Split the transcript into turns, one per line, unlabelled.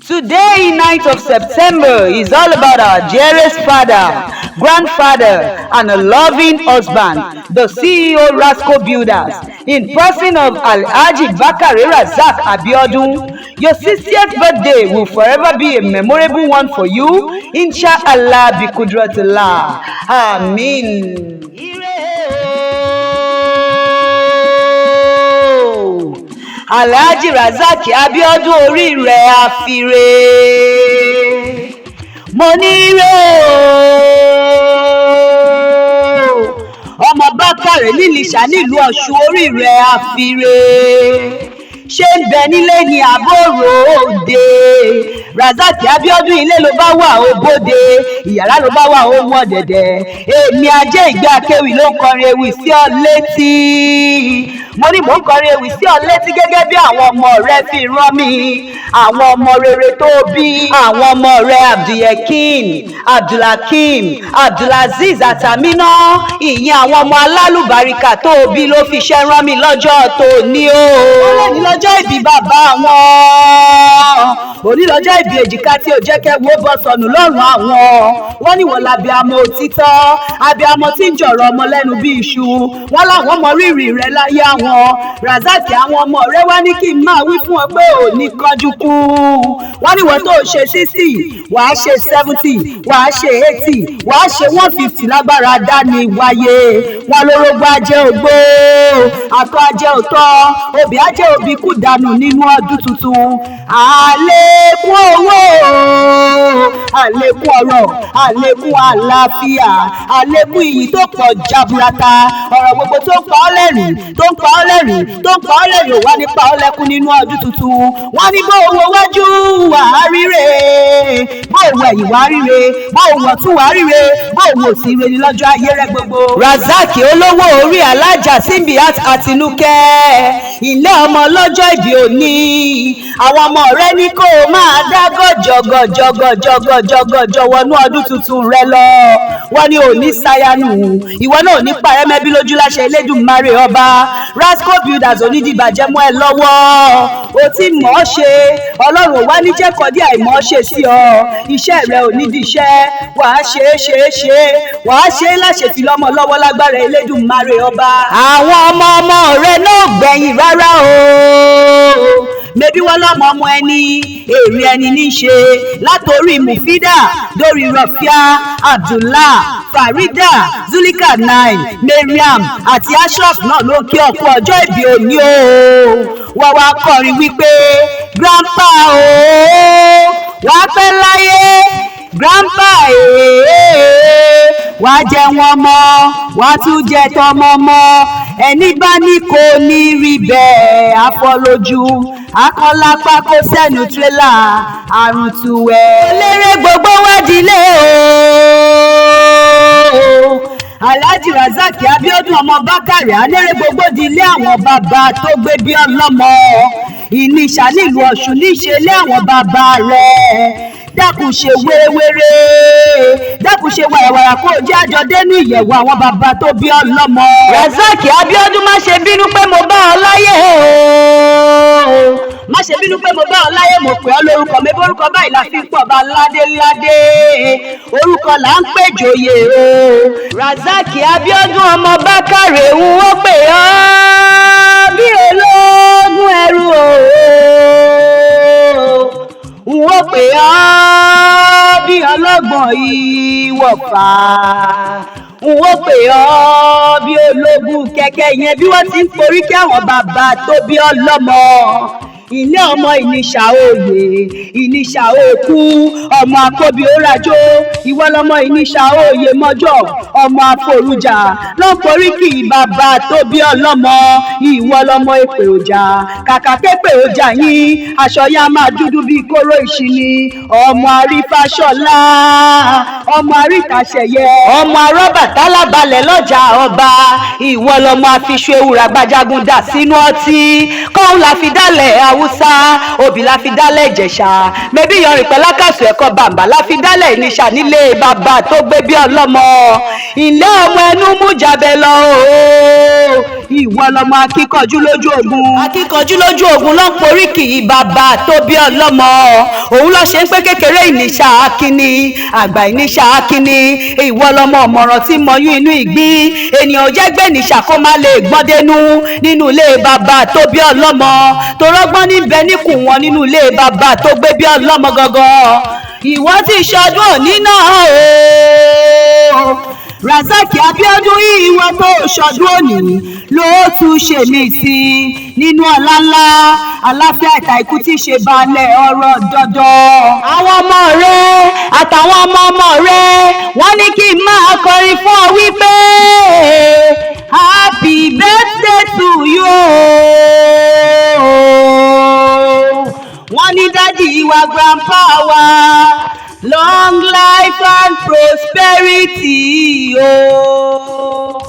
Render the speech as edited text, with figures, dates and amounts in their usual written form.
Today, 9th of September, is all about our dearest father, grandfather, and a loving husband, the CEO Rasco Builders, in person of Alhaji Bakare Razak Abiodun. Your 60th birthday will forever be a memorable one for you, Inshallah bi Kudratillah. Amin. Ire o. Alhaji Razak Abiodun, orí rẹ̀ àfiré. Mo ní ire o. Ọmọ Bákàrẹ̀ nílìṣà nílùú Ọ̀ṣun, orí rẹ̀ àfiré. Ṣé ń bẹ nílé ní àbúrò òde? Razak Abiodun, ilé ló bá wà ó bóde, ìyàrá ló bá wà ó wọ́n dẹ̀dẹ̀. Èmi ajé ìgbé akéwì ló ń kọrin ewì sí ọ létí. Mo ní mò ń kọrin ewì sí ọ létí gẹ́gẹ́ bí àwọn ọmọ rẹ fi rán mi, àwọn ọmọ rere tó bí, àwọn ọmọ rẹ Abdulyakin, Abdulhakeem, Abdulazeez àtàmínà, ìyẹn àwọn ọmọ alálùbáríkà tó bí ló fi ṣẹ́ rán mi lọ́jọ́ tòní o. Ó lè ní lọ́jọ́ ìbí bàbá wọn, òní lọ́jọ́ ìbí èjìká tí ò jẹ́ kẹ́ wo bọ́ sọnù lọ́rùn àwọn. Wọ́n ní wọ́n lábíamọ òtítọ́, abíamọ tí ń jọ̀rọ̀ ọmọ lẹ́nu bí iṣu. Wọ́n láwọn mọ rírì rẹ̀ láyé àwọn. Razak, àwọn ọmọ rẹ wá ní kí n máa wí fún ọ pé ò ní kánjú kú. Wọ́n ní wọ́n tó ṣe 60, wàá ṣe 70, wàá ṣe 80, wàá ṣe 150 lágbára dání wáyé. Wọ́n lórógbó ajẹ́ ògbó, àtọ́ ajẹ́ òtọ́, obì ajẹ́ òbí kú dànù nínú ọdún tuntun. Àlékún owó, àlékún ọrọ̀, àlékún àlàáfíà, àlékún iyì tó pọ̀ jaburata. Ọ̀rọ̀ gbogbo tó ń pa ọ́ lẹ́rìn, tó ń pa ọ́ lẹ́rìn, tó ń pa ọ́ lẹ́rìn ò wá nípa ọ́ lẹ́kún nínú ọdún tuntun. Wọ́n ní bó owó wájú wà á ríre, bó owó ẹ̀yìn wà á ríre, bó owó ọ̀tún wà á ríre, bó owó òsì ire ní lọ́jọ́ ayé rẹ gbogbo. Razak olówó orí alájà Simbiat Àtinúkẹ́, ilé ọmọ lọ́jọ́ ìbí òní, àwọn ọmọ rẹ ní kó o máa dá gọ̀jọ̀gọ̀jọ̀gọ̀jọ̀gọ̀jọ̀ wọnú ọdún tuntun rẹ lọ. Wọ́n ní òní sayanu, ìwọ náà ò ní parẹ́ mẹ́bí lójú láṣẹ Elédùmarè ọba. Rasco Builders onídìbàjẹ́ mọ́ ẹ lọ́wọ́. O ti mọ̀ ọ́ ṣe, Ọlọ́run ò wá ní jẹ́ kọ́dí àìmọ̀ ọ́ ṣe sí ọ. Iṣẹ́ rẹ ò ní díṣẹ́, wàá ṣe é ṣe é ṣe, wàá ṣe é láṣẹ fi lọ́mọ lọ́wọ́ lágbára Elédùmarè ọba. Àwọn ọmọ ọmọ rẹ náà gbẹ̀yìn rárá o. Mẹbí wọn lọmọ ọmọ ẹni èrè ẹni ní í ṣe, látòrí Mufida dórí Rọfíà, Abdullah, Farida, Zulika nine, Mariam àti Ashraf náà ló kí ọkú ọjọ́ ìbí òní o. Wọ́n wá kọrin wípé grandpa o, wàá pẹ́ láyé grandpa, ee wàá jẹ wọn mọ́, wàá tún jẹ tọmọ mọ́. Ẹni bá ní kò ní rí bẹ́ẹ̀, àfọlójú akọlápá kó sẹ́nu tírélà àrùn tùwẹ̀. Eléré gbogbo wádìílé o. Alhaji Razak Abiodun ọmọ Bákàrẹ̀ alérè gbogbo di ilé àwọn bàbá tó gbé bí ọlọ́mọ. Ìníṣà nílùú Ọ̀ṣun níṣe ilé àwọn bàbá rẹ̀. Dákun ṣe wérewére, dákun ṣe wàràwàrà, kó o jẹ́ àjọ dénú ìyẹ̀wò àwọn bàbá tó bí ọlọ́mọ. Razak Abiodun, má ṣe bínú pé mo bá ọ láyé o, má ṣe bínú pé mo bá ọ láyé. Mo pè ọ́ lórúkọ mi, borúkọ báyìí la fi ń pọ̀ bá ládéládé, orúkọ là ń pè jòyè o. Razak Abiodun ọmọ Bákàrẹ̀ ń ó pè ọ́ bí ológun ẹrú o, n ó pè ọ́ bí ọlọ́gbọ̀n ìwọ̀fà, n ó pè ọ́ bí ológun kẹ̀kẹ́, yẹn bí wọ́n ti ń porí kí àwọn bàbá tó bí ọlọ́mọ. Ilé ọmọ Ìníṣà òye, Ìníṣà òkú, ọmọ akóbi òrajó, ìwọ lọmọ Ìníṣà òye mọjọ, ọmọ àforújà ló ń porí kì í bàbá tó bí ọlọ́mọ. Ìwọ lọmọ èpè ọjà, kàkà képè ọjà yín, aṣọ yá máa dúdú bíi kóró ìṣìní. Ọmọ àrífàṣọlá, ọmọ àríkàṣẹyẹ, ọmọ arọ́bàtálá balẹ̀ lọ́jà ọba. Ìwọ lọmọ àfiṣu ewúrà gbajagun dà sínú ọtí, kọ́hún la fi dálẹ̀ Haúsá, obì la fi dálẹ̀ Ìjẹ̀ṣà, mẹbí yanrìn pẹ̀lú àkàsù ẹ̀kọ́ bàǹbà la fi dálẹ̀ Ìníṣà nílé bàbá tó gbé bí ọlọ́mọ. Ilé ọmọ ẹnu mú jábẹ́ lọ o. Ìwọ lọmọ akíkanjú lójú ogun. Akíkanjú lójú ogun ló ń poríkì bàbá tó bí ọlọ́mọ. Òun ló ṣe ń pé kékeré ìníṣà akínní, àgbà ìníṣà akínní. Ìwọ lọmọ ọ̀mọ̀ràn tí mọyún inú ìgbín. Ènìyàn ò jẹ́ gbé níṣà kó má lè gbọ́n dénú nínú ilé bàbá tó bí ọlọ́mọ. Torọ́gbọ́n níbẹ̀ níkùn wọn nínú ilé bàbá tó gbé bí ọlọ́mọ gangan. Ìwọ ti ṣọdún òní náà o. Razak Abiodun, ìwọ tó ṣọdún òní ló tún ṣe mí sí nínú ọlá ńlá, àlàáfíà, ìta ikú tí ṣe balẹ̀ ọ̀rọ̀ dandan. Àwọn ọmọ rẹ àtàwọn ọmọ ọmọ rẹ, wọ́n ní kí n máa kọrin fún ọ wípé happy birthday to you. Wọ́n ní daddy wa, grandpa wa, long life and prosperity o.